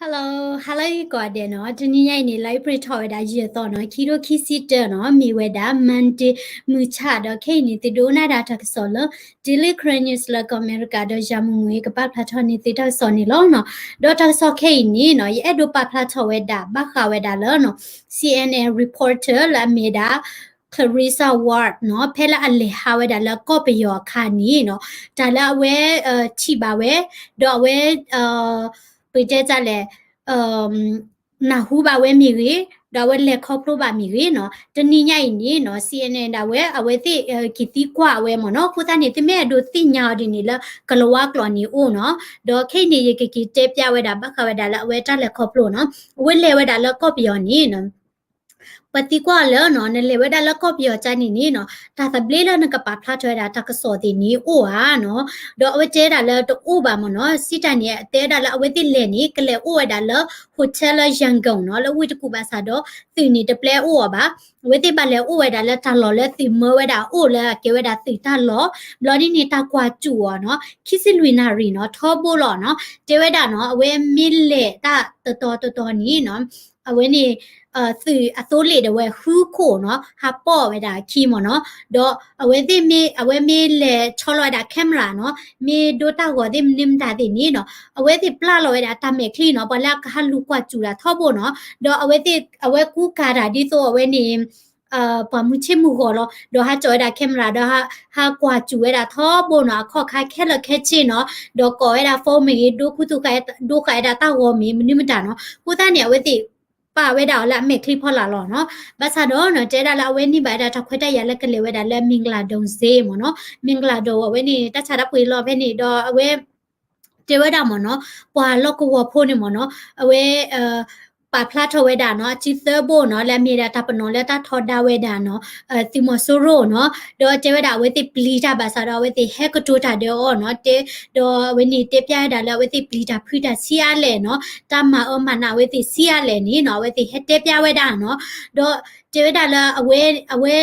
Hello, hello ကိးဂၤဒဲးနီၤ, တနံၤညါအံၤန့ၣ် လါအ့ဖြ့ၣ်ထီၣ်ဝဲဒၣ်ယဲၢ်သီနီၤ, ခံထိခံဆံတၢနီၤ, မ့ၢ်ဝဲဒၣ် Monday မုၢ်ဆၣ်ဒီး ခဲအံၤန့ၣ် သုဒိကနၣ်ဒၣ်တၢ်ကစီၣ်လၢ Daily Karen News လၢကီၢ်အမဲရကၤ ဒီးယၤမုၢ်မုၢ်အံၤ ကပာ်ဖျါထီၣ်န့ၢ်သုတၢ်ကစီၣ်န့ၣ်လီၤနီၤ. ဒီးတၢ်ကစီၣ်ခဲအံၤန့ၣ်နီၤ, ယအဲၣ်ဒိးပာ်ဖျါထီၣ်ဝဲဒၣ် ဘၣ်ဃးဝဲဒၣ်လၢနီၤ C N N reporter လၢအမ့ၢ်ဝဲဒၣ် Clarissa Ward နီၤ, ဖဲလၢအလဲၤဟးဝဲဒၣ်လၢကီၢ်ပယီၤအခါန့ၣ်နီၤ, တၢ်လၢအဝဲ ထံၣ်ဘၣ်ဝဲ, ဒီးအဝဲ ပတဲတၢ်လဲၣ် နၢ်ဟူဘၣ်ဝဲမ့ၢ်ဂ့ၤ, ဒီးအဝဲလဲၤခီဖျိဘၣ်မ့ၢ်ဂ့ၤနီၤ, တနံၤညါအံၤန့ၣ်နီၤ C N N ဒၣ်ဝဲ အဝဲသ့ၣ်က့ၤသံကွၢ်ဝဲမ့ၢ်နီၤ. အဃိသတးန့ၣ် သုမ့ၢ်အဲၣ်ဒိးသ့ၣ်ညါအီၤဒ်န့ၣ်လၢ ကလၤဝါကျိာ်န့ၣ်အိၣ်နီၤ. ဒီးခဲအံၤန့ၣ် ယကက့ၤတဲပျၢ်ဝဲဒၣ် ဘၣ်ဃးဝဲဒၣ်လၢအဝဲတၢ်လဲၤခီဖျိနီၤ. အဝဲလဲၤဝဲဒၣ်လၢကီၢ်ပယီၤန့ၣ်နီၤ ပှၤသံကွၢ်လၢနီၤ နလဲၤဝဲဒၣ်လၢကီၢ်ပယီၤကါန့ၣ်န့ၣ်နီၤ, တၢ်သဘျ့လၢနကပာ်ဖျါထီၣ်ဝဲဒၣ်တၢ်ကစီၣ်သ့ၣ်န့ၣ်အိၣ်ဧါနီၤ. ဒီးအဝဲတဲဒၣ်လၢတအိၣ်ဘၣ်မ့ၢ်နီၤ. စံးတၢ်န့ၣ် တဲဒၣ်လၢအဝဲသ့ၣ်လဲၤန့ၣ် ကလဲၤအိၣ်ဝဲဒၣ်လၢ hotel လၢ Yangon နီၤ, လၢဝ့ၢ်တကူၣ်ဘၣ်ဆၣ်ဒီး သုးန့ၣ်တပျဲအိၣ်အီၤဘၣ်. အဝဲသ့ၣ်ဘၣ်လဲၤအိၣ်ဝဲဒၣ်လၢတၢ်လီၢ်လၢသုးမၢဝဲဒၣ်အိၣ်လၢအကဲဝဲဒၣ်သုးတၢ်လီၢ်, ဘျီဒ်န့ၣ် တၢ်ကွၢ်စူၣ်အီၤနီၤ ခံဆံလွံၢ်နၣ်ရံၣ်နီၤ ထီဘိလီၤနီၤ. တဲဝဲဒၣ်နီၤ အဝဲမ့ၢ်လဲၤတၢ်တတီၤတတီၤန့ၣ်နီၤ အဝဲန့ၣ် သုးအသိလ့ၣ်ဒၣ်ဝဲဃုခိၣ်နီၤ ဟးပိာ်ဝဲဒၣ်အခံမ့ၢ်နီၤ. ဒီးအဝဲသ့ၣ်မ့ၢ် အဝဲမ့ၢ်လဲၤဆီလီၤဝဲဒၣ် camera နီၤ မ့ၢ်ဒိတၢ်ဂီၤသ့ၣ်မနုၤမတၤသ့ၣ်န့ၣ်နီၤ အဝဲသ့ၣ်ပျၢ်လီၤဝဲဒၣ်တၢ်မဲာ်ချံနီၤ ပှၤလၢကဟးလူၤကွၢ်စူၣ်ဒၣ်ထီဘိနီၤ. ဒီးအဝဲသ့ၣ် အဝဲကူကၤတၢ်ဒ်သိးအဝဲန့ၣ် ပှၤမုၢ်ဆ့ၣ်မုၢ်ဂီၤလီၤ. ဒီးဟးကၠီဝဲဒၣ် camera ဒီး ဟးကွၢ်စူၣ်ဝဲဒၣ်ထီဘိနီၤ အခီၣ်ခါခဲလၢာ်ခဲဆ့နီၤ. ဒီးကိးဝဲဒၣ် phone မ့ၢ်ဂ့ၤ ဒိခူသူၣ်ဃာ် ဒိဃာ်ဝဲဒၣ်တၢ်ဂီၤမ့ၢ်မနုၤမတၤနီၤ. အဃိသတးန့ၣ် အဝဲသ့ၣ်ပာ်ဝဲဒၣ်အီၤလၢအမဲာ်ချံဖီလာ်လီၤနီၤ. ဘၣ်ဆၣ်ဒီးနီၤ တဲဒၣ်လၢအဝဲန့ၢ်ဘၣ်ဝဲဒၣ်တၢ်ခွဲးတၢ်ယာ်လၢကလဲၤဝဲဒၣ်လၢ မင်္ဂလာဒုံစ့မ့ၢ်နီၤ. မင်္ဂလာဒုံ အဝဲန့ၣ် တၢ်ဆါတၢ်ပှ့ၤလီၤဖဲန့ၣ် ဒီးအဝဲ တဲဝဲဒၣ်မ့ၢ်နီၤ ပှၤလီၢ်ကဝီၤဖိန့ၣ်မ့ၢ်နီၤ အဝဲ ပာ်ဖျါထီၣ်ဝဲဒၣ်နီၤ အစုသၢဘိနီၤ လၢအမ့ၢ်ဒၣ်တၢ်ပနီၣ်လၢတၢ်ထီဒါဝဲဒၣ်နီၤ သုးမီၤစိရိၤနီၤ. ဒီးတဲဝဲဒၣ်အဝဲသ့ၣ်ပျံၤတၢ်ဘၣ်ဆၣ်ဒီး အဝဲသ့ၣ်ဟဲကတိၤတၢ်ဒီးအီၤနီၤ တဲ ဒီးအဝဲန့ၣ်တဲပျၢ်ဝဲဒၣ်လၢအဝဲသ့ၣ်ပျံၤတၢ်ဖုးတၢ်ဆံးအါလဲၣ်နီၤ တၢ်မၤအၢမၤနးအဝဲသ့ၣ်ဆံးအါလဲၣ်န့ၣ်နီၤ အဝဲသ့ၣ်ဟဲတဲပျၢ်ဝဲဒၣ်နီၤ. ဒီးတဲဝဲဒၣ်လၢအဝဲ အဝဲ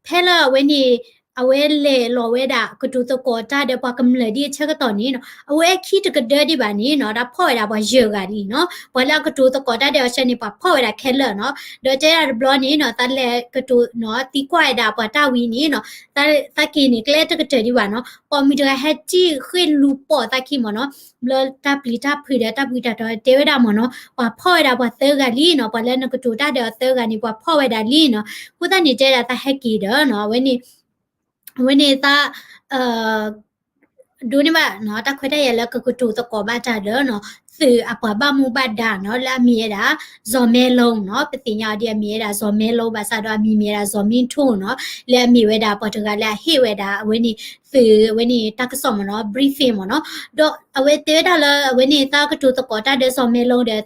ဖဲလၢအဝဲန့ၣ် အဝဲလဲၤလီၤဝဲဒၣ်ကတိၤသကိးတၢ်ဒီးပှၤကမျၢၢ်ဒ်အဆၢကတီၢ်န့ၣ်နီၤ အဝဲခံတကဒၢဒံးဘၣ်န့ၣ်နီၤ တၢ်ဖီၣ်ဝဲဒၣ်ပှၤယဲၢ်ဂၤလံနီၤ. ပှၤလၢအကတိၤသကိးတၢ်ဒီးအီၤဆၢန့ၣ် ပှၤဖီၣ်ဝဲဒၣ်ခဲလၢာ်နီၤ. ဒီးတဲဒၣ်တဘျီန့ၣ်နီၤ သးလဲၤကတိၤနီၤ သံကွၢ်ဝဲဒၣ်ပှၤတၢ်ဝံၤန့ၣ်နီၤ သးက့ၤန့ၣ်ကျဲတကတၢၢ်ဒံးဘၣ်နီၤ ပိာ်မုၣ်တဂၤဟဲစံၣ်ဃ့ၢ်လူၤပိာ်သးခံမ့ၢ်နီၤ. ဘျီတၢ်ပျံၤတၢ်ဖုးဒီးတၢ်ဘှံးတၢ်တီၤတဲဝဲဒၣ်မ့ၢ်နီၤ ပှၤဖီၣ်ဝဲဒၣ်ပှၤသၢဂၤလံနီၤ ပှၤလၢနကတိၤတၢ်ဒီးအီၤသၢဂၤန့ၣ် ပှၤဖီၣ်ဝဲဒၣ်လံနီၤ. အဃိသတးန့ၣ် တဲဒၣ်သးဟဲက့ၤဒီးနီၤ အဝဲန့ၣ် အဝဲန့ၣ်သး ဒိးန့ၢ်ဘၣ်နီၤ တၢ်ခွဲးတၢ်ယာ်လၢကကတိၤသကိးဘၣ်တၢ်ဒီးနီၤ သုးအပှၤဘၣ်မူဘၣ်ဒါနီၤ လၢအမံၤဝဲဒၣ် စီၤမဲလူနီၤ ပသ့ၣ်ညါအီၤဒ်အမံၤဝဲဒၣ် စီၤမဲလူ ဘၣ်ဆၣ်ဒီးအမံၤမံၤဝဲဒၣ် စီၤမံထိနီၤ လၢအမ့ၢ်ဝဲဒၣ်ပှၤတဂၤလၢအဟ့ၣ်ဝဲဒၣ် အဝဲန့ၣ် သုးအဝဲန့ၣ်တၢ်ကစီၣ်မ့ၢ်နီၤ briefing မ့ၢ်နီၤ ဒီးအဝဲတဲဝဲဒၣ်လၢအဝဲန့ၣ် သးကတိၤသကိးတၢ်ဒီးစီၤမဲလူဒီး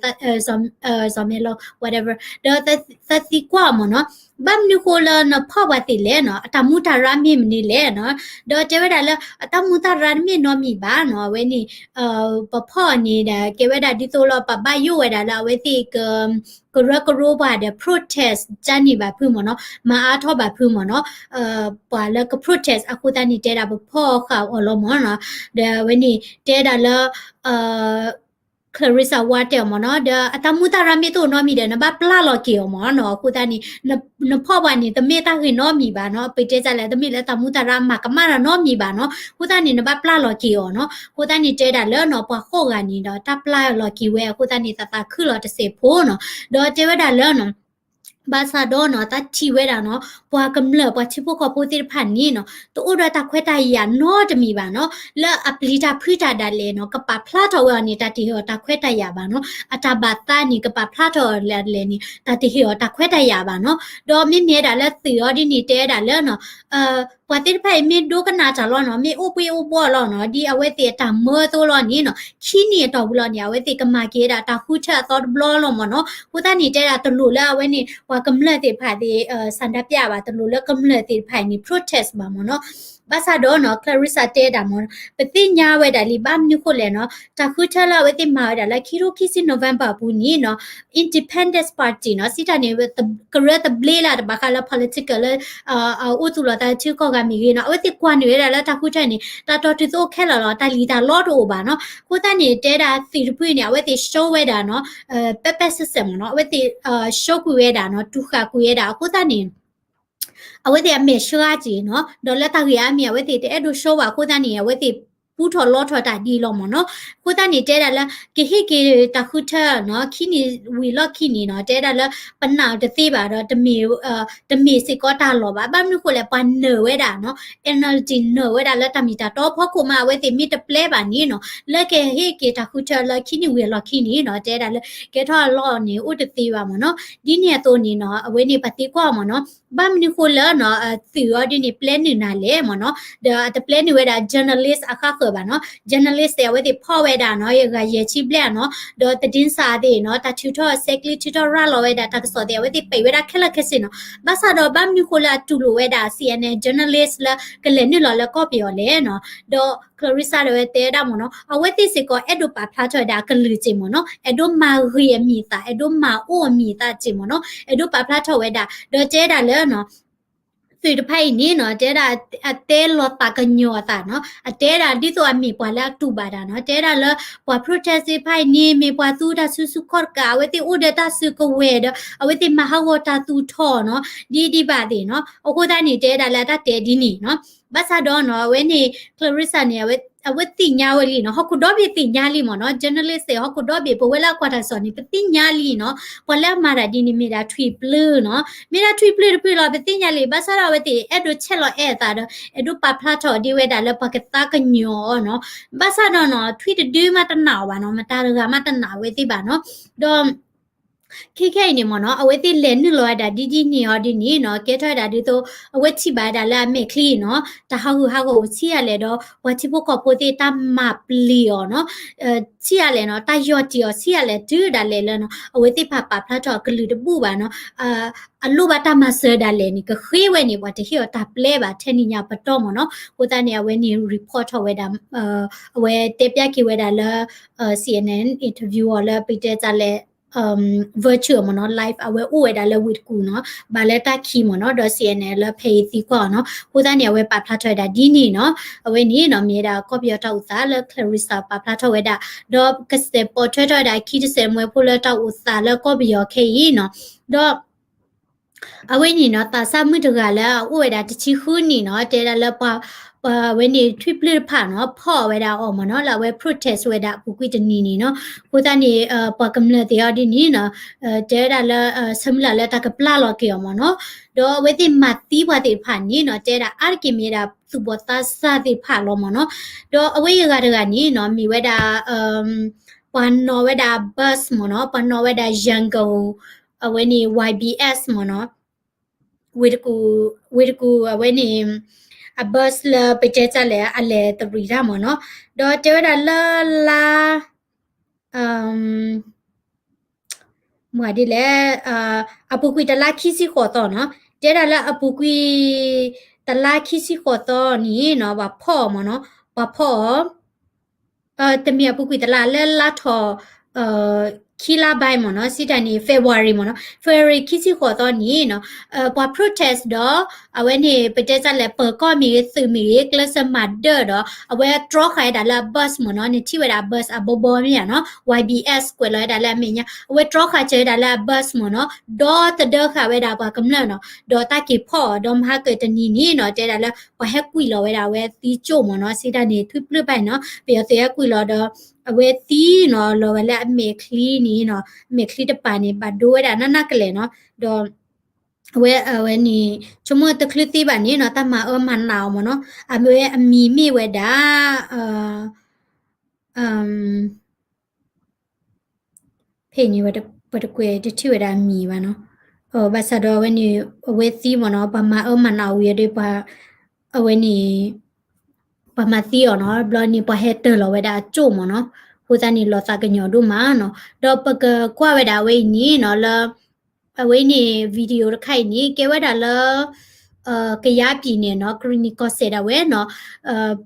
စီၤမဲလူ whatever ဒီးသးသံကွၢ်အီၤမ့ၢ်နီၤ ဘၣ်မနုၤဃိလၢနဖီၣ်ပှၤသ့ၣ်လဲၣ်နီၤ အတၢ်မူတၢ်ရၢမ့ၢ်မနုၤလဲၣ်နီၤ ဒီးတဲဝဲဒၣ်လၢ အတၢ်မူတၢ်ရၢတမ့ၢ်နီတမံၤဘၣ်နီၤ အဝဲန့ၣ် ပဖီၣ်အီၤန့ၣ်ဒီး ကဲဝဲဒၣ်ဒ်သိးလၢပဘၣ်ယိၣ်ဝဲဒၣ်လၢအဝဲသ့ၣ်က ကရၢကရိပှၤဒီး protest ကန့ၣ်ဘၣ်ဖုမ့ၢ်နီၤ မၤအါထီၣ်ဘၣ်ဖုမ့ၢ်နီၤ ပှၤလၢက protest အဃိသတးန့ၣ် တဲဒၣ်ပဖီၣ်ဃာ်အီၤလီၤမ့ၢ်နီၤ ဒီးအဝဲန့ၣ် တဲဒၣ်လၢ Clarissa Ward တဲအီၤမ့ၢ်နီၤ ဒီးအတၢ်မူတၢ်ရၢမ့ၢ်တအိၣ်နီတမံၤဒီး နဘၣ်ပျၢ်လီၤက့ၤအီၤမ့ၢ်နီၤ အဃိသတးန့ၣ် နဖီၣ်ပှၤန့ၣ် တမ့ၢ်တၢ်ဂ့ၤနီတမံၤဘၣ်နီၤ ပတဲဒ်လဲၣ် တမ့ၢ်လၢတၢ်မူတၢ်ရၢမၤကမၣ်တၢ်နီတမံၤဘၣ်နီၤ အဃိသတးန့ၣ် နဘၣ်ပျၢ်လီၤက့ၤအီၤနီၤ အဃိသတးန့ၣ် တဲဒၣ်လၢနီၤ ပှၤဃိးဂၤန့ၣ်ဒီး တၢ်ပျၢ်လီၤက့ၤဝဲ အဃိသတးန့ၣ် သးသးခုလီၤတစဲးဖိနီၤ ဒီးတဲဝဲဒၣ်လၢနီၤ ဘၣ်ဆၣ်ဒီးနီၤ သးထံၣ်ဝဲဒၣ်နီၤ ပှၤကမျၢၢ်ပှၤထံဖိကီၢ်ဖိသ့ၣ်တဖၣ်န့ၣ်နီၤ တအိၣ်ဒီးတၢ်ခွဲးတၢ်ယာ်နီတမံၤဘၣ်နီၤ လၢအပျံၤတၢ်ဖုးတၢ်ဒၣ်လဲာ်နီၤ ကပာ်ဖျါထီၣ်ဝဲအီၤန့ၣ် တၢ်တဟ့ၣ်အီၤတၢ်ခွဲးတၢ်ယာ်ဘၣ်နီၤ အတၢ်ဘၣ်သးန့ၣ် ကပာ်ဖျါထီၣ်အီၤဒၣ်လဲာ်န့ၣ် တၢ်တဟ့ၣ်အီၤတၢ်ခွဲးတၢ်ယာ်ဘၣ်နီၤ ဒီးမ့မ့ၢ်ဝဲဒၣ်လၢသုးအီၤဒ်န့ၣ် တဲဝဲဒၣ်လၢနီၤ ပှၤသ့ၣ်တဖၣ်အံၤမ့ၢ်ဒိကနၣ်တၢ်လီၤနီၤ မ့ၢ်အိၣ်ဘှ့ၣ်အိၣ်ဘှီၣ်လီၤနီၤ ဒ်အဝဲသ့ၣ်အတၢ်မၢအသိးလီၤန့ၣ်နီၤ ခံနံၣ်အတီၢ်ပူၤလီၤန့ၣ် အဝဲသ့ၣ်ကမၤက့ၤဝဲဒၣ်တၢ်ဃုထၢအသီတဘျီလီၤမ့ၢ်နီၤ အဃိသတးန့ၣ် တဲဒၣ်တလိၣ်လၢအဝဲန့ၣ် ပှၤကမျၢၢ်သ့ၣ်တဖၣ်သ့ၣ် ဆန္ဒပြ ဘၣ် တလိၣ်လၢကမျၢၢ်သ့ၣ်တဖၣ်အံၤန့ၣ် protest ဘၣ်မ့ၢ်နီၤ ဘၣ်ဆၣ်ဒီးနီၤ Clarissa တဲဒၣ်မ့ၢ်နီၤ ပသ့ၣ်ညါဝဲဒၣ်လံ ဘၣ်မနုၤဃိလဲၣ်နီၤ တၢ်ဃုထၢလၢအဝဲသ့ၣ်မၤဝဲဒၣ်လၢခံထိခံဆံ November အပူၤန့ၣ်နီၤ Independence Party နီၤ စံးတၢ်န့ၣ် ကရၢသဘျ့လၢတဘၣ်ဃးလၢ political လၢ အိၣ်သူၣ်လီၤသးထံကီၢ်ဂၤမ့ၢ်ဂ့ၤနီၤ အဝဲသ့ၣ်ကွၢ်န့ၢ်ဝဲဒၣ်လၢတၢ်ဃုထၢန့ၣ် တၢ်တီတုၤသိအိၣ်ခဲလၢာ်လီၤ တၢ်လံၣ်တၢ်လီတအိၣ်ဘၣ်နီၤ အဃိသတးန့ၣ် တဲဒၣ်သုးတဖုန့ၣ် အဝဲသ့ၣ် show ဝဲဒၣ်နီၤ ပၢ်ပၢ်စဲးစဲးမ့ၢ်နီၤ အဝဲသ့ၣ် show ကွံာ်ဝဲဒၣ်နီၤ တူၢ်ဃာ်ကွံာ်ဝဲဒၣ် အဃိသတးန့ၣ် အဝဲသ့ၣ်အမဲာ်ဆှးက့ၤနီၤ ဒီးလၢတၢ်ဂ့ၢ်အါမံၤ အဝဲသ့ၣ်တအဲၣ်ဒိး show ဘၣ်အဃိသတးန့ၣ် အဝဲသ့ၣ်ပူထီၣ်လီထီၣ်တၢ်ဒ်အံၤလီၤမ့ၢ်နီၤ အဃိသတးန့ၣ် တဲဒၣ်လၢ ကဟ့ၣ်က့ၤတၢ်ဃုထၢနီၤ ခံနံၣ်ဝံၤလီၢ်ခံန့ၣ်နီၤ တဲဒၣ်လၢ ပနာ်တသ့ဘၣ်ဒီး တမ့ၢ်စ့ၢ်ကီးတၢ်လီၤဘၣ် ဘၣ်မနုၤဃိလဲၣ် ပှၤနၢၤဝဲဒၣ်နီၤ NLD နၢၤဝဲဒၣ်လၢတၢ်မ့ၢ်တၢ်တီဖီခိၣ်မး အဝဲသ့ၣ်မ့ၢ်တပျဲဘၣ်န့ၣ်နီၤ လၢကဟ့ၣ်က့ၤတၢ်ဃုထၢလၢခံနံၣ်ဝံၤအလီၢ်ခံန့ၣ်နီၤ တဲဒၣ်လၢ ကဲထီၣ်အလီၢ်န့ၣ် အိၣ်တသ့ဘၣ်မ့ၢ်နီၤ ဒ်န့ၣ်အသိးန့ၣ်နီၤ အဝဲန့ၣ်ပှၤသံကွၢ်မ့ၢ်နီၤ ဘၣ်မနုၤဃိလၢနီၤ သုးအီၤဒ်န့ၣ် ပျဲနုာ်နၤလဲၣ်မ့ၢ်နီၤ ဒီးအတပျဲနုာ်ဝဲဒၣ် journalist အဃၣ်ဃၢၤဘၣ်နီၤ journalist သ့ၣ် အဝဲသ့ၣ်ဖီၣ်ဝဲဒၣ်နီၤ ဂၤယဲၢ်ဆံဘျဲၣ်နီၤ ဒီးသတင်းစာသ့ၣ်နီၤ တၢ်ထုးထီၣ် ဆဲးကျိးထုးထီၣ်ရၤလီၤဝဲဒၣ်တၢ်ကစီၣ်သ့ၣ် အဝဲသ့ၣ်ပိတ်ဝဲဒၣ်ခဲလၢာ်ခဲဆ့နီၤ ဘၣ်ဆၣ်ဒီးဘၣ်မနုၤဃိလၢအတူၢ်လိာ်ဝဲဒၣ် C N N journalist လၢကလဲၤနုာ်လီၤလၢကီၢ်ပယီၤလဲၣ်နီၤ ဒီး Clarissa ဒီးဝဲတဲဒၣ်မ့ၢ်နီၤ အဝဲသ့ၣ်စ့ၢ်ကီးအဲၣ်ဒိးပာ်ဖျါထီၣ်ဝဲဒၣ်အကလုၢ်စ့ၢ်မ့ၢ်နီၤ အဲၣ်ဒိးမၤဂ့ၤအမံၤအသး အဲၣ်ဒိးမၤအိၣ်အမံၤအသးစ့ၢ်မ့ၢ်နီၤ အဲၣ်ဒိးပာ်ဖျါထီၣ်ဝဲဒၣ် ဒီးတဲဒၣ်လၢ သုးတဖၣ်အံၤန့ၣ်နီၤ တဲဒၣ်အတဲလီၤသးကညီၤအသးနီၤ အတဲဒၣ်ဒ်သိးအမ့ၢ်ပှၤလၢအတူၢ်ဘၣ်တၢ်နီၤ တဲဒၣ်လၢ ပှၤ protest သ့ၣ်တဖၣ်အံၤန့ၣ် မ့ၢ်ပှၤသူတၢ်စုဆူၣ်ခီၣ်တကး အဝဲသ့ၣ်အိၣ်ဒီးတၢ်စုကဝဲၤဒီး အဝဲသ့ၣ်မၤဟးဂီၤတၢ်သူၣ်ထီၣ်နီၤ ဒ်ဒံးဘၣ်သ့ၣ်နီၤ အဃိသတးန့ၣ် တဲဒၣ်လၢအတၢ်တဲဒ်န့ၣ်နီၤ ဘၣ်ဆၣ်ဒီးနီၤ အဝဲန့ၣ် Clarissa န့ၣ် အဝဲသ့ၣ်ညါဝဲလံနီၤ ဟီၣ်ခိၣ်ဒီဘ့ၣ်သ့ၣ်ညါလံမ့ၢ်နီၤ journalist သ့ၣ် ဟီၣ်ခိၣ်ဒီဘ့ၣ် ပဝဲလၢအကွၢ်တၢ်ကစီၣ်န့ၣ် ပသ့ၣ်ညါလံနီၤ ပှၤလၢအမၤတၢ်ဒ်န့ၣ် မ့ၢ်ဒၣ်ထွံၣ်ပျုၢ်နီၤ မ့ၢ်ဒၣ်ထွံၣ်ပျုၢ်တဖုလီၤ ပသ့ၣ်ညါလံ ဘၣ်ဆၣ်ဒီးအဝဲသ့ၣ်အဲၣ်ဒိးဆဲးလီၤအဲၣ်အသးဒီး အဲၣ်ဒိးပာ်ဖျါထီၣ်ဒ်ဝဲဒၣ်လၢပှၤကသးကညီၤအီၤနီၤ ဘၣ်ဆၣ်ဒီးနီၤ ထွံၣ်တဒုမးတနာ်အီၤဘၣ်နီၤ မတၤတဂၤမးတနာ်အဝဲသ့ၣ်ဘၣ်နီၤ ဒီး ခဲခဲအံၤန့ၣ်မ့ၢ်နီၤ အဝဲသ့ၣ်လဲၤနုာ်လီၤဝဲဒၣ်ဒ်ဒ်န့ၣ်အီၤဒ်န့ၣ်နီၤ ကဲထီၣ်ဝဲဒၣ်ဒ်သိး အဝဲထံၣ်ဘၣ်ဝဲဒၣ်လၢအမဲာ်ချံနီၤ တၢ်ဟးဂူာ်ဟးဂီၤအိၣ်ဆံးအါလဲၣ်ဒီး ပှၤထံဖိကီၢ်ဖိသ့ၣ်တၢ်မၤပျံၤအီၤနီၤ ဆံးအါလဲၣ်နီၤ တၢ်ယီၢ်တံၢ်အီၤဆံးအါလဲၣ်တုၤဒၣ်လဲာ်လၢနီၤ အဝဲသ့ၣ်တဖၣ်ပာ်ဖျါထီၣ်အကလုၢ်တဘူၣ်ဘၣ်နီၤ အလိၣ်ဘၣ်တၢ်မၤစၢၤဒၣ်လဲာ်န့ၣ် ကဃ့ဝဲန့ၣ် ပှၤတဟ့ၣ်အီၤတၢ်ပျဲဘၣ်ထဲန့ၣ်ညါပတီၢ်မ့ၢ်နီၤ အဃိသတးန့ၣ် အဝဲန့ၣ် report ထီၣ်ဝဲဒၣ် အဝဲတဲဖျါက့ၤဝဲဒၣ်လၢ C N N interview အီၤလၢပတဲတၢ်လဲၣ် virtual မ့ၢ်နီၤ live အဝဲအိၣ်ဝဲဒၣ်လၢဝ့ၢ်တကူၣ်နီၤ ဘၣ်လၢတၢ်ခံးမ့ၢ်နီၤ ဒီး C N N လၢဖဲအံၤသံကွၢ်အီၤနီၤ အဃိသတးန့ၣ် အဝဲပာ်ဖျါထီၣ်ဝဲဒၣ်ဒ်န့ၣ်နီၤ အဝဲန့ၣ်နီၤ မ့ၢ်ဝဲဒၣ်ကီၢ်ပယီၤတၢ်အိၣ်သးလၢ Clarissa ပာ်ဖျါထီၣ်ဝဲဒၣ် ဒီးကစဲးပိာ်ထွဲထီၣ်ဝဲဒၣ်ခံတစဲးမွဲဖိလၢတၢ်အိၣ်သးလၢကီၢ်ပယီၤခဲအံၤနီၤ ဒီး အဝဲန့ၣ်နီၤ သးစၢ်မုၣ်တဂၤလၢအအိၣ်ဝဲဒၣ်တဆံဃုနံၣ်နီၤ တဲဒၣ်လၢပှၤ ပှၤဝဲန့ၣ်ထွံၣ်ပျုၢ်တဖၣ်နီၤ ဖီၣ်အီၤဝဲဒၣ်အီၤမ့ၢ်နီၤ လၢအဝဲ protest ဝဲဒၣ်အပူၤကွံာ်တနံၤန့ၣ်နီၤ အဃိသတးန့ၣ် ပှၤကမျၢၢ်သ့ၣ်အီၤဒ်န့ၣ်နီၤ တဲဝဲဒၣ်လၢ ဆၢမုၢ်လၢ်လၢတၢ်ကပျၢ်လီၤက့ၤအီၤမ့ၢ်နီၤ ဒီးအဝဲသ့ၣ်မၤသံပှၤသ့ၣ်တဖၣ်န့ၣ်နီၤ တဲဒၣ်အါတက့ၢ်မ့ၢ်ဝဲဒၣ်သူၣ်ဘီၣ်သးစၢ်သ့ၣ်တဖၣ်လီၤမ့ၢ်နီၤ ဒီးအဝဲအံၤအဂၤတဂၤန့ၣ်နီၤ မ့ၢ်ဝဲဒၣ် ပှၤနီၣ်ဝဲဒၣ် bus မ့ၢ်နီၤ ပှၤနီၣ်ဝဲဒၣ် Yangon အဝဲန့ၣ် Y B S မ့ၢ်နီၤ ဝ့ၢ်တကူၣ် ဝ့ၢ်တကူၣ်အဝဲန့ၣ် အ bus လၢပတဲတၢ်လဲၣ် အလဲၤတရံးတၢ်မ့ၢ်နီၤ ဒီးတဲဝဲဒၣ်လၢလါ မ့ၢ်ဒ်လဲၣ် အပူၤကွံာ်တလါခံဆံဃိးသီနီၤ တဲဒၣ်လၢအပူၤကွံာ် တလါခံဆံဃိးသီန့ၣ်နီၤ ပှၤဖီၣ်အီၤမ့ၢ်နီၤ ပှၤဖီၣ်အီၤ တမ့ၢ်အပူၤကွံာ်တလါ လၢလါထီၣ် ခံလါဘၣ်မ့ၢ်နီၤ စံးတၢ်န့ၣ် February မ့ၢ်နီၤ February ခံဆံဃိးသီန့ၣ်နီၤ ပှၤ protest ဒီး အဝဲန့ၣ် ပတဲတၢ်လဲၣ် ပၢၤကီၢ်မ့ၢ်ဂ့ၤ သုးမ့ၢ်ဂ့ၤ ကျဲးစၢးမၤဒၢၣ်ဒီး အဝဲတြီဃာ်ဝဲဒၣ်လၢအ bus မ့ၢ်နီၤ နထံၣ်ဝဲဒၣ်အ bus အဘီဘီမ့ၢ်ဧါနီၤ Y B S ကွဲးလီၤဝဲဒၣ်လၢအမဲာ်ညါ အဝဲတြီဃာ်စၢၤဝဲဒၣ်လၢအ bus မ့ၢ်နီၤ ဒီသဒၢဃာ်ဝဲဒၣ်ပှၤကမျၢၢ်နီၤ ဒီးတၢ်က့ၤဖီၣ်အီၤ ဒီးမဟါကတနံၤန့ၣ်နီၤ တဲဒၣ်လၢ ပှၤဟဲကွံာ်လီၤဝဲဒၣ်အဝဲသံကၠိၣ်မ့ၢ်နီၤ စံးတၢ်န့ၣ် ထွံၣ်ပျုၢ်ဘၣ်နီၤ ပယီၤသုးဟဲကွံာ်လီၤဒီး အဝဲသံနီၤ လီၤဝဲလၢအမဲာ်ချံန့ၣ်နီၤ အမဲာ်ချံတပၤန့ၣ် ဘၣ်ဒိဝဲဒၣ်နးနးကလဲာ်နီၤ ဒီး အဝဲ အဝဲန့ၣ် ဆိကမိၣ်တချုးသံဘၣ်န့ၣ်နီၤ တၢ်မၤအၢမၤနးအီၤမ့ၢ်နီၤ အဝဲအမံၤမ့ၢ်ဝဲဒၣ် ဖဲန့ၣ် ပတကွဲးတထံၣ်ဝဲဒၣ်အမံၤဘၣ်နီၤ ဘၣ်ဆၣ်ဒီးအဝဲန့ၣ် အဝဲသံမ့ၢ်နီၤ ပှၤမၤအၢမၤနးအီၤဝံၤဒီး ပှၤ အဝဲန့ၣ် ပှၤမၤသံအီၤနီၤ ဘျီန့ၣ် ပှၤဟဲတၢၢ်လီၤဝဲဒၣ်အကၠိၣ်မ့ၢ်နီၤ အဃိသတးန့ၣ် လီၤသးကညီၤဒိၣ်မးနီၤ ဒီးပကကွၢ်ဝဲဒၣ်အဝဲအံၤန့ၣ်နီၤ လၢ အဝဲန့ၣ် video တခါအံၤန့ၣ် ကဲဝဲဒၣ်လၢ ကယၤပံၤန့ၣ်နီၤ ကရံၣ်နံၣ်ကီၢ်စဲၣ်ဒၣ်ဝဲနီၤ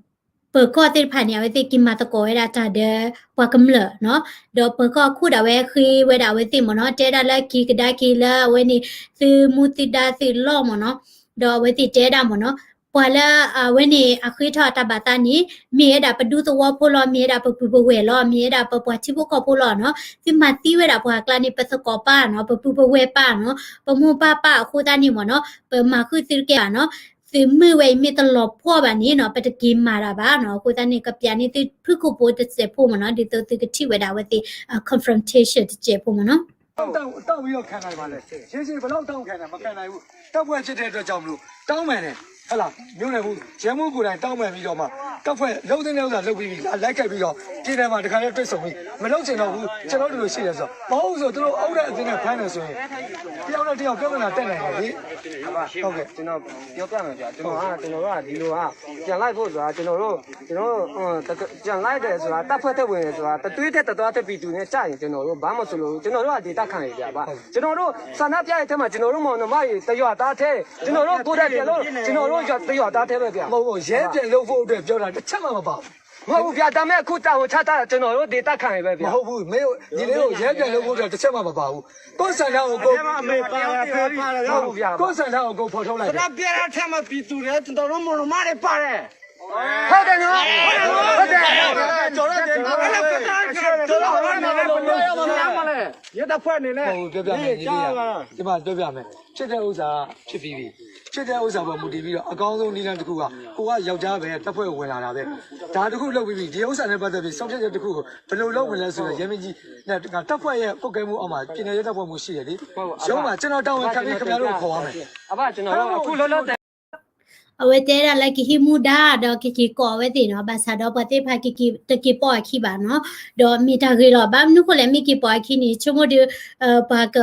ပၢၤကီၢ်သ့ၣ်တဖၣ်န့ၣ် အဝဲသ့ၣ်က့ၤမၤသကိးဝဲဒၣ်တၢ်ဒီးပှၤကမျၢၢ်နီၤ, ဒီးပၢၤကီၢ်ခူၣ်ဒၣ်ဝဲဃ့ဝဲဒၣ်အဝဲသ့ၣ်မ့ၢ်နီၤ တဲဒၣ်လၢက့ၤကဒါက့ၤလၢအဝဲန့ၣ် သုမူသုဒါသုလီၢ်မ့ၢ်နီၤ, ဒီးအဝဲသ့ၣ်တဲဒၣ်မ့ၢ်နီၤ ပှၤလၢအဝဲန့ၣ်အဃ့ထီၣ်အတၢ်ဘၣ်သးန့ၣ် မ့ၢ်ဝဲဒၣ်ပဒူသဝီဖိလီၤ, မ့ၢ်ဝဲဒၣ်ပပုၢ်ပဝဲၢ်လီၤ, မ့ၢ်ဝဲဒၣ်ပပှၤထံဖိကီၢ်ဖိလီၤနီၤ, သုမၤသံဝဲဒၣ်ပှၤကျါန့ၣ် ပသကိးပၢ်နီၤ, ပပုၢ်ပဝဲၢ်ပၢ်နီၤ, ပမိၢ်ပၢ်ပၢ်အဃိသတးန့ၣ်မ့ၢ်နီၤ ပမၤဃုာ်သုတကဲဘၣ်နီၤ, သုးမုၢ်ဝဲအံၤမ့ၢ်တလီၤပှီၢ်ဘၣ်န့ၣ်နီၤ ပတက့ၤမၤတၢ်ဘၣ်နီၤ, အဃိသတးန့ၣ် ကပျးန့ၢ်သုဖုၣ်ကိာ်ဖိတစဲးဖိမ့ၢ်နီၤ, ဒ်သိးသုကထံၣ်ဝဲဒၣ်အဝဲသ့ၣ် confrontation တစဲးဖိမ့ၢ်နီၤ. တောင်းပြီးတော့ခံနိုင်ပါတယ်။ ရေရှည်ဘယ်လောက်တောင်းခံနိုင် မခံနိုင်ဘူး။ တပ်ဖွဲ့ဖြစ်တဲ့အတွက်ကြောင့်မလို့ တောင်းပန်တယ် ဟုတ်လား။ မြို့နယ်မှူး ရဲမှူးကိုယ်တိုင်တောင်းပန်ပြီးတော့မှ တပ်ဖွဲ့လုံးသိမ်းတဲ့ဥစ္စာလုပ်ပြီးပြီ လာလိုက်ခဲ့ပြီးတော့ ပြည်နယ်မှာတခါတည်းတွေ့ဆုံပြီး မလုပ်ချင်တော့ဘူး ကျွန်တော်တို့လိုရှိတယ်ဆိုတော့ မဟုတ်ဘူးဆိုသူတို့အုပ်တဲ့အသင်းနဲ့ဖမ်းတယ်ဆိုရင် တယောက်နဲ့တယောက်ပြဿနာတက်နိုင်တယ်လေ။ ဟုတ်ကဲ့ ကျွန်တော်ပြောပြမယ်ဗျာ ကျွန်တော်က ကျွန်တော်တို့ကဒီလိုက ပြန်လိုက်ဖို့ဆိုတာ ကျွန်တော်တို့ ကျွန်တော်တို့ ပြန်လိုက်တယ်ဆိုတာ တပ်ဖွဲ့ထဲဝင်တယ်ဆိုတာ တစ်သွေးထဲတစ်သွားထဲ ပြည်သူနဲ့ကျရင် ကျွန်တော်တို့ ဘာမှမဆိုလို့ ကျွန်တော်တို့ကဒေသခံတွေဗျာ ကျွန်တော်တို့ ဆန္ဒပြတဲ့အထဲမှာ ကျွန်တော်တို့မောင်နှမတွေ တစ်ရွာသားထဲ ကျွန်တော်တို့ကိုယ်တိုင်ပြန်လို့ ကျွန်တော်တို့ရွာ တစ်ရွာသားထဲပဲဗျာ မဟုတ်ဘူး ရဲပြန်လုပ်ဖို့အတွက်ပြောတာတစ်ချက်မှမပါဘူး မဟုတ်ဘူးဗျာ ဒါပေမဲ့အခုတာဝန်ချထားတာ ကျွန်တော်တို့ဒေသခံတွေပဲဗျာ မဟုတ်ဘူး မင်းတို့ ညီလေးတို့ ရဲပြန်လုပ်ဖို့အတွက်တစ်ချက်မှမပါဘူး ကိုယ့်ဆန္ဒကိုကိုယ် မဟုတ်ဘူးဗျာ ကိုယ့်ဆန္ဒကိုကိုယ်ဖော်ထုတ်လိုက်တယ် ဆန္ဒပြတဲ့အထဲမှာပြည်သူတွေ ကျွန်တော်တို့မောင်နှမတွေပါတယ် ဟုတ်တယ်နော် ဟုတ်တယ် ကျွန်တော်တို့ ကျွန်တော်တို့ ရဲတပ်ဖွဲ့အနေနဲ့ ဟုတ် ပြောပြမယ် ညီလေးရ ဒီမှာပြောပြမယ် ဖြစ်တဲ့ဥစ္စာဖြစ်ပြီးပြီ ဖြစ်တဲ့ဥစ္စာပေါ်မူတည်ပြီးတော့အကောင်းဆုံးနည်းလမ်းတစ်ခုက ကိုကယောက်ျားပဲ တပ်ဖွဲ့ဝင်လာတာပဲ ဒါတစ်ခုလုပ်ပြီးပြီ ဒီဥစ္စာနဲ့ပတ်သက်ပြီးဆုံးဖြတ်ချက်တစ်ခုကိုဘယ်လိုလုပ်မလဲဆိုတော့ ရဲမင်းကြီးနဲ့ တပ်ဖွဲ့ရဲ့ကွပ်ကဲမှုအောက်မှာ ပြည်နယ်ရဲတပ်ဖွဲ့မှူးရှိတယ်လေ ရုံးမှာ ကျွန်တော်တာဝန်ခံပြီးခင်ဗျားတို့ကိုခေါ်သွားမယ် အဘကျွန်တော်တို့အခုလောလောဆယ် အဝဲတဲဒၣ်လၢကဟံးမူဒါဒီးကက့ၤကိးအဝဲသ့ၣ်နီၤ ဘၣ်ဆၣ်ဒီးပှၤသ့ၣ်တဖၣ်က့ၤတက့ၤပိာ်အခံဘၣ်နီၤ ဒီးမ့ၢ်တၢ်ဂ့ၤလီၤ ဘၣ်မနုၤဃိလဲၣ် မ့ၢ်က့ၤပိာ်အခံန့ၣ် ဆိကမိၣ်ဒီး ပှၤက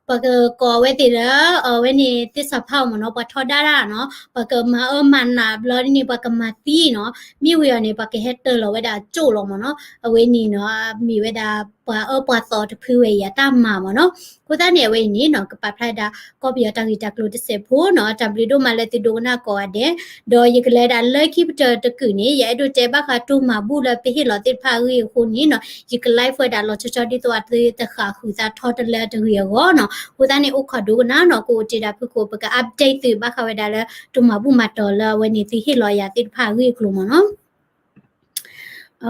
ပှၤကကိးအဝဲသ့ၣ်လၢ အဝဲန့ၣ်သ့ၣ်စးဖးအီၤမ့ၢ်နီၤ ပှၤထီဒါတၢ်နီၤ ပှၤကမၤအၢမၤနးဘျီဒ်န့ၣ် ပှၤကမၤသံနီၤ မ့ၢ်ဝံၤအီၤန့ၣ် ပှၤကဟဲတၢၤလီၤဝဲဒၣ်ကၠိၣ်လီၤမ့ၢ်နီၤ အဝဲန့ၣ်နီၤ မ့ၢ်ဝဲဒၣ်ပှၤအၢပှၤသီတဖုဝဲအံၤအတၢ်မၤမ့ၢ်နီၤ အဃိသတးန့ၣ် အဝဲအံၤန့ၣ်နီၤ ကပာ်ဖျါဒၣ်ကီၢ်ပယီၤတၢ်ဂ့ၢ်တၢ်ကျိၤတစဲးဖိနီၤ တၢ်ဘျုးဒိၣ်မးလၢသုဒိကနၣ်ကိးဂၤဒဲး ဒီးယကလဲၤဒၣ်လၢခံပတၢၢ်တကုာ်န့ၣ် ယအဲၣ်ဒိးတဲဘၣ်ဃးတိၢ်မၤဘူၣ်လၢပဟ့ၣ်လီၤသ့ၣ်တဖၣ်အဂ့ၢ်အဃိန့ၣ်နီၤ ယက live ဝဲဒၣ်လီၤဆီဆီဒ်သိးအသုတဃၣ် ဃုာ်သးထီတလၢတဂ့ၤအဂီၢ်နီၤ အဃိသတးန့ၣ် အိၣ်ခိးဒိကနၣ်နီၤ ကအိၣ်တ့ၢ်ဒၣ်ဖုၣ်ကိာ် ပက update သုဘၣ်ဃးဝဲဒၣ်လၢ တိၢ်မၤဘူၣ်မၤတီၤလၢအဝဲန့ၣ်သုဟ့ၣ်လီၤယၤသ့ၣ်တဖၣ်အဂ့ၢ်အကျိၤမ့ၢ်နီၤ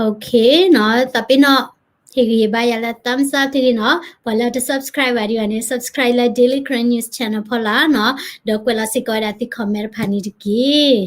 OK နီၤ သးပ့ၤနီၣ် ဟ့ၣ်ဂံၢ်ဟ့ၣ်ဘါယၤလၢ thumbs up တဂ့ၤနီၤ ပှၤလၢတ subscribe ဘၣ်ဒံးဘၣ်န့ၣ် subscribe လၢ Daily Karen News Channel ဖီလာ်နီၤ ဒီးကွဲးလီၤစ့ၢ်ကီးဝဲဒၣ်သု comment တဖၣ်န့ၣ်တက့ၢ်.